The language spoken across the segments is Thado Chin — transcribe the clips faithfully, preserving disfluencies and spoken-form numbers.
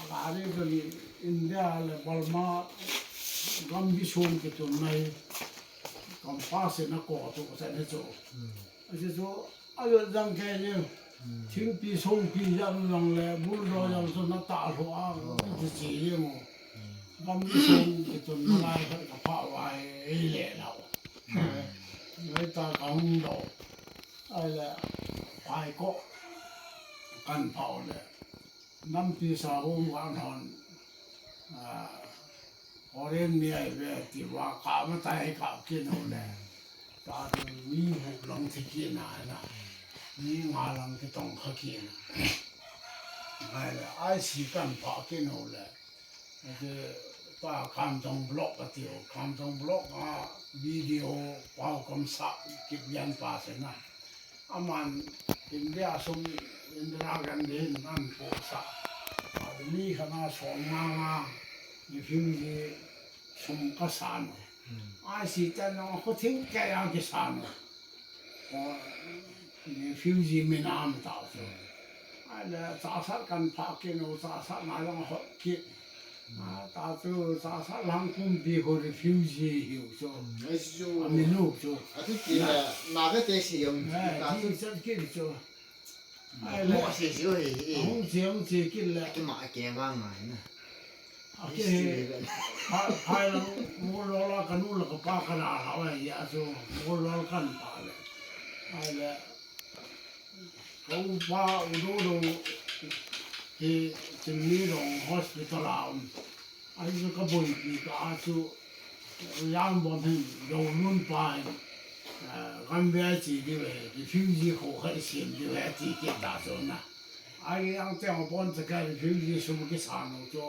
Alari kani India le Burma gamgi sung kitunna hi compass in akoh tuh chate chu. Achu chu ayot jang kei ni. Thingpi songpi jang jang le bulldozer jang chu natah lou a, ti chi jeng u. Gamgi sung kitunna lai khat kaphah uva eile lou. Ngaita kahung lou. Ahile, phai ko, kan phah u le. Nampi sa hung vang hon, ah, foreign mi ahi ve, ti uva kap matai kap kit u le. Tatu mi huk lang thi kit na na. Mi nga lang kitong kha kit na. Ahile, I C kan phah kit u le. Ati, pa Kamjong block ati u, Kamjong block a video pau kamsah kit lian pa chu na. Aman India sung Indira Gandhi in apohsah. Ati mi khat a som nga nga refugee sum kasan u. I C te nung a khothing kei a kisan u. Refugee min a um tau chu. Ahile, chahsat kan phah kit u, chahsat na jong hot kit. Ah, tatu, chahsat lang pumpi khu refugee hiu chu. Amin u chu. Ati ti le, Naga te si jong. Eh, tatu. Ti chat kit chu. Ahile, mo si si u hi. Hung chi, hung chi kit le. Kima ke ma ngai na. Ake hi, phai, phai lang, Molol a kanu le kapa kana la uva hi, achu, Molol kan pa le. Ahile, ka upa u Dodo hi, Chinmi Rong hospital a um. Ahi chu kaboipi kah a chu, Jambom hin, Doulun pa hin, eh, gamvei chi diu ve, refugee kho khat sem diu ve, ti kit ta chu na. Ahi ang te ang pon cha ka refugee sum kisan u chu.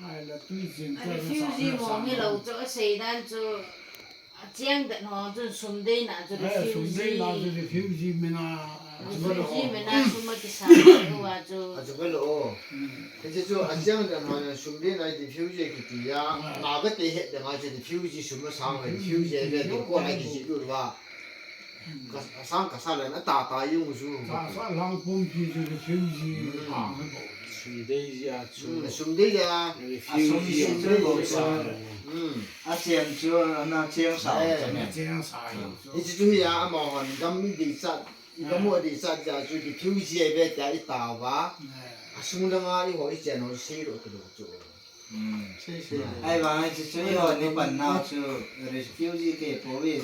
Ahile tuichin te refugee mong hilou chu, asei dan chu, achiang dan ho chu sum deina chu refugee. Sum deina chu refugee min a. Refugee min a sum akisan uva chu. Achu ka lo. Hiche chu achiang dan ho sum deina refugee kiti a. Naga te het dan a chu refugee sum asang refugee ve ti ko na kiji uva. Ka, sang kasa le na tata jong chu. Chahsat lang pumpi chu refugee, hmm, a bou. Sum deina chu. Hmm, sum deina. Refugee sum deina chu. Hmm. Achiang chu, ana chiang sa. Eh. Ana chiang sa jong chu. Hiche chu hi a, amahon gam deichat, gam deichat jeh chu refugee ve tia itao uva. Eh. Asung langa eiho ichen ho seilou kilou chu. Hmm. Sei, sei. Ahivang hiche chu eiho ni panna chu refugee kei pouve.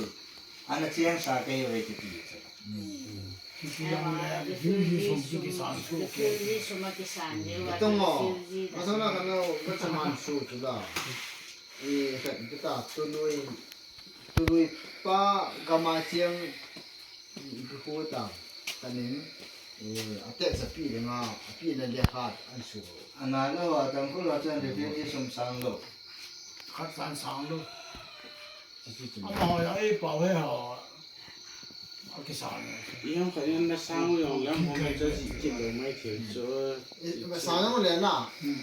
Ana chengsa kei uve kiti chu. Hmm. Kiti jong le refugee sum kisan chu. Refugee sum akisan jeh uva. Tong o. Refugee. Masang na kano, kachaman su chu la. I, ka, kita, tului, tului pa gam a cheng Ipi khu ta, tanin, eh, a tax api le nga, api na le khat an su. Ana lo, a Tangkhul ho chun refugee sum sang lou. Khat khat sang lou. Chi chi chi. Amaho jong eipao he ho. Akisang. Ijong khat in na sang u jong lam ho mai chu ji kit lou mai thil chu. Eh, masang jong le na. Hmm.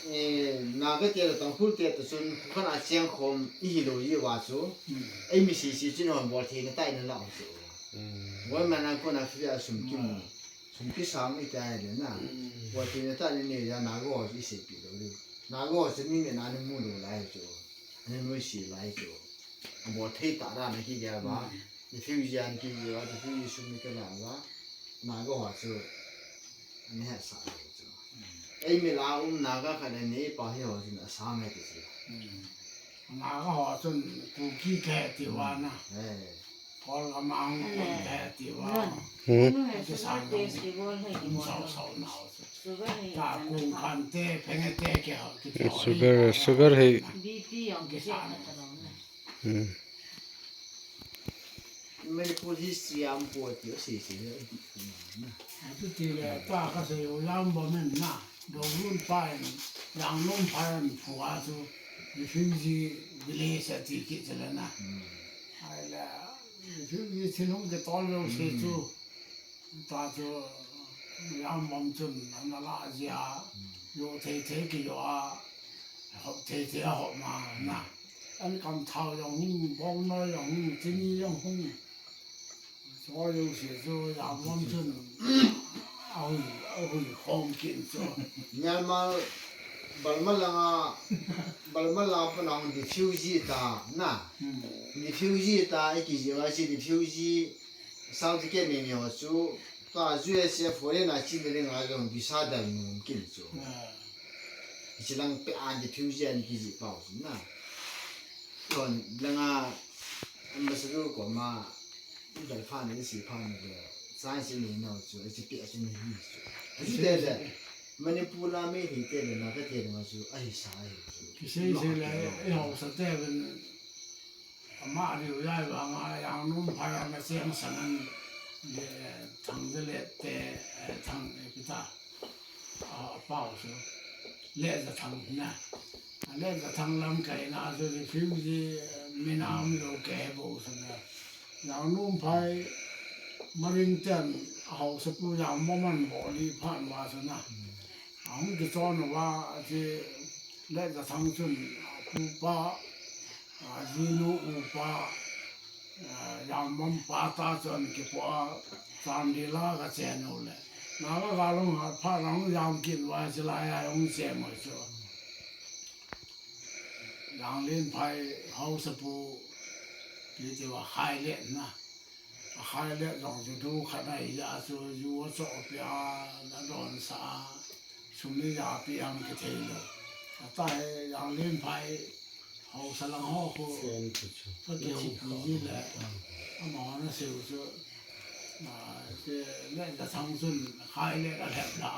Eh, Naga te le Tangkhul te toh chun, khu khat a cheng khom ihi lou ji uva chu. Hmm. Eimi sese chun hon bol theina tah in ana la u chu. Hmm. Government a kona free a sum kimu. Hmm. Sum kisang iti ahile na. Hmm. Bol theina tah in nei a Naga ho chu isei pi lou diu. Naga ho chu mi mit a ana mu lou lai chu. Ana nuisat lai chu. Abol thei tah dan a kigel uva. Hmm. Refugee ana kigel uva, refugee sum ana kila uva. Naga ho chu. Ana hetsah lou chu. Hmm. Eimi la um Naga khat le nei pa hi ho chun asang ngai ti chu. Hmm. Naga ho chun Kuki kahe ti uva na. Hmm. Eh. Kol gam a hung kon kahe ti uva. Hmm. Ati sang dong. Um sau sau nau chu. Ta kung kan te, phenge te ke ho kiti ho. Sugar, sugar hi. B P jong kiti. Hmm. Manipur history a um poi ti asei sei le. Ati ti le, ta kasei u Jambom in na, Doulun pa in, Janglum pa in phu a chu, refugee village ati kit chu le na. Hmm. Ahile, refugee thil hung kitol lou se chu. Hmm. Ta chu, Jambom chun, ana la jia, hmm, jo thei thei kijo a, hop thei thei a hop ma na. An kam thao jong hung, bong noi jong hung, chini jong hung. Cho jouse chu Jambom chun Ahui, ahui khom kin chu. Myanmar, Burma langa, Burma langa pana hung refugee ta, na. Hmm. Refugee ta, ikiji va si refugee, South ke me me ho chu, ta U S A foreign a chi ne le nga jong visa dal nom kin chu. Ah. Ichi lang pe an refugee an kiji pau chu, na. Kon langa, ambassador koma, Idal pha na, isi pha na le, chance nei nau chu, isi pe chu nei hi chu. Isi te le, Manipur a mi hi te le, na ka te le ma chu, ahi sa ahi chu. Kisei sei le, i hausa te ben, ama riu yai vanga, Jangnom phai a na cheng sang an, le, thang de le te, eh, thang, eh, kita. A, a pau chu. Lejathang na. A Lejathang lamkai na chu refugee, eh, mina um lou kei bou chu na. Jangnom phai Maring ten a hausapu Jangmom an bol li phat uva chu na. A hung kichon uva, a chi Lejathang chun a pupa, a jinu upa, Ah, Jangmom pa ta chu an kipo a, Chandel a ka chen u le. Naga gal hung hat phat a hung jam kit uva, chulai a hung chem u chu. Janglenphai hausapu, ti ti uva Khailet na. A Khailet jong chu du khat ahi a chu, ju a cho pi a, na don sa a. Sum le pai ang kithei lou. Ata hi Janglenphai hausa lang ho khu. Chen chu chu. Ka kihoupi ji le. Amaho na sei u chu. Ah, ke Lejathang chun Khailet a lhep la.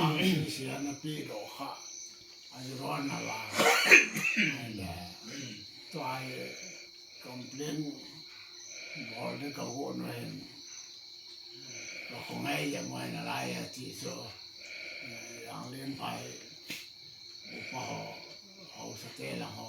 Ang si si a na pi lo kha. A ji ron na la. Ai le. Tua hi complain bol le ka go no hin. Ka khongai ya moi na lai ya ti chu, eh, Janglenphai upa ho, hausa te lang ho,